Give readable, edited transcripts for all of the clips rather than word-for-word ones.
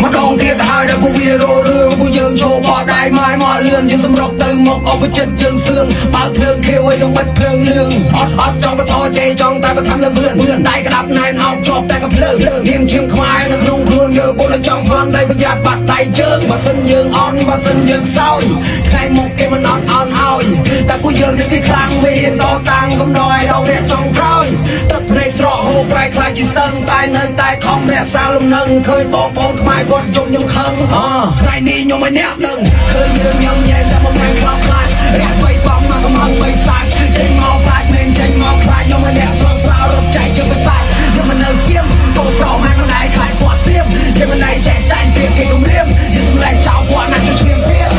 ម្ដងទៀតហើយដែលពួកវារោរឿងពួកយើងចូលបោះដៃម៉ាយមកលឿនយើងសម្រុកទៅមកអបចិត្តយើងសឿងបើកភ្លើងខៀវឲ្យយើងបិទភ្លើងលឿងអត់អត់ចង់បន្ថយទេចង់តែបន្ថែមលើវឿនវឿនដៃក្តាប់ណែនអោបជាប់តែកំភ្លើងនាមឈាមខ្មែរនៅក្នុងខ្លួនយើងពលចង់ប្លន់ដៃប្រយ័ត្នបាត់ដៃជើងបើសិនយើងអន់បើសិនយើងខ្សោយថ្ងៃមុខគេមិនអត់អន់ឲ្យតែពួកយើងនេះគឺខ្លាំងវាហ៊ានតតាំងកំដរឲ្យដល់អ្នកចុងក្រោយទឹកភ្នែកស្រកហូរប្រែខ្លាចជាស្ទឹងតែនៅតែខំរក្សាលំនឹងឃើញបងប្អូនខ្មែរគាត់យំខ្ញុំខឹងអថ្ងៃនេះខ្ញុំឲ្យអ្នកដឹងឃើញយើងញ៉ាំញ៉ែមតែមិនមែនខ្លោចខ្លាចរះបីបងមកកំហឹងបីសាច់ចេញមកខ្លាចមិនចេញមកខ្លាចខ្ញុំឲ្យអ្នកស្រងស្រាវរត់ចែកជើងបសាច់ខ្ញុំមិននៅស្ងៀមកូនប្រុសម៉ែមិនដែរខ្លាចគាត់សៀមគេមិនដែរចែកចាញ់ព្រៀបគេគំរាមយើងសម្លែកចោលគាត់ណាជួយឈ្លានពាន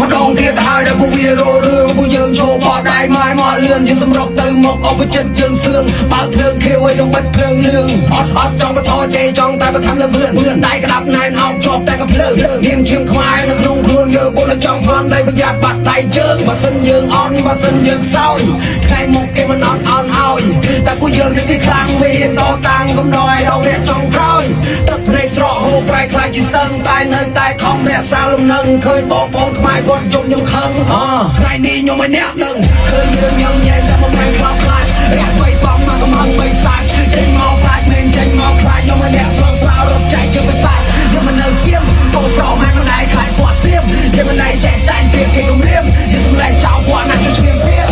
ម្ដងទៀតហើយដែលពួកវារោរឿងពួកយើងចូលបោះដៃម៉ាយមកលឿនយើងសម្រុកទៅមកអបចិត្តយើងសឿងបើកភ្លើងខៀវឲ្យយើងបិទភ្លើងលឿងអត់អត់ចង់បន្ថយទេចង់តែបន្ថែមលើវឿនវឿនដៃក្តាប់ណែនអោបជាប់តែកំភ្លើងនាមឈាមខ្មែរនៅក្នុងខ្លួនយើងពលចង់ប្លន់ដៃប្រយ័ត្នបាត់ដៃជើងបើសិនយើងអន់បើសិនយើងខ្សោយថ្ងៃមុខគេមិនអត់អន់ឲ្យតែពួកយើងនេះគឺខ្លាំងវាហ៊ានតតាំងកំដរឲ្យដល់អ្នកចុងក្រោយទឹកភ្នែកស្រកហូរប្រែខ្លាចជាស្ទឹងតែនៅតែខំរក្សាលំនឹងឃើញបងប្អូនខ្មែរគាត់យំខ្ញុំខឹងអថ្ងៃនេះខ្ញុំឲ្យអ្នកដឹងឃើញយើងញ៉ាំញ៉ែមតែមិនមែនខ្លោចខ្លាចរះបីបងមកកំហឹងបីសាច់ចេញមកខ្លាចមិនចេញមកខ្លាចខ្ញុំឲ្យអ្នកស្រងស្រាវរត់ចែកជើងបសាច់ខ្ញុំមិននៅស្ងៀមកូនប្រុសម៉ែមិនដែរខ្លាចគាត់សៀមគេមិនដែរចែកចាញ់ព្រៀបគេគំរាមយើងសម្លែកចោលគាត់ណាជួយឈ្លានពាន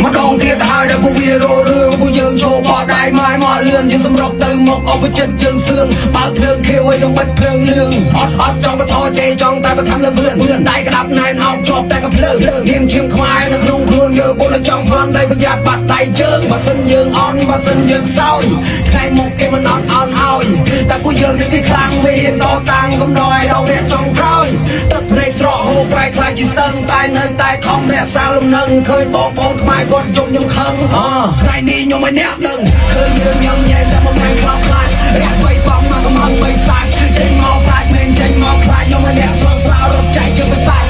ម្ដងទៀតហើយដែលពួកវារោរឿងពួកយើងចូលបោះដៃម៉ាយមកលឿនយើងសម្រុកទៅមកអបចិត្តយើងសឿងបើកភ្លើងខៀវឲ្យយើងបិទភ្លើងលឿងអត់អត់ចង់បន្ថយទេចង់តែបន្ថែមលើវឿនវឿនដៃក្តាប់ណែនអោបជាប់តែកំភ្លើងនាមឈាមខ្មែរនៅក្នុងខ្លួនយើងពលចង់ប្លន់ដៃប្រយ័ត្នបាត់ដៃជើងបើសិនយើងអន់បើសិនយើងខ្សោយថ្ងៃមុខគេមិនអត់អន់ឲ្យតែពួកយើងនេះគឺខ្លាំងវាហ៊ានតតាំងកំដរឲ្យដល់អ្នកចុងក្រោយទឹកភ្នែកស្រកហូរប្រែខ្លាចជាស្ទឹងតែនៅតែខំរក្សាលំនឹងឃើញបងប្អូនខ្មែរគាត់យំខ្ញុំខឹងអថ្ងៃនេះខ្ញុំឲ្យអ្នកដឹងឃើញយើងញ៉ាំញ៉ែមតែមិនមែនខ្លោចខ្លាចរះបីបងមកកំហឹងបីសាច់ចេញមកខ្លាចមិនចេញមកខ្លាចខ្ញុំឲ្យអ្នកស្រងស្រាវរត់ចែកជើងបសាច់។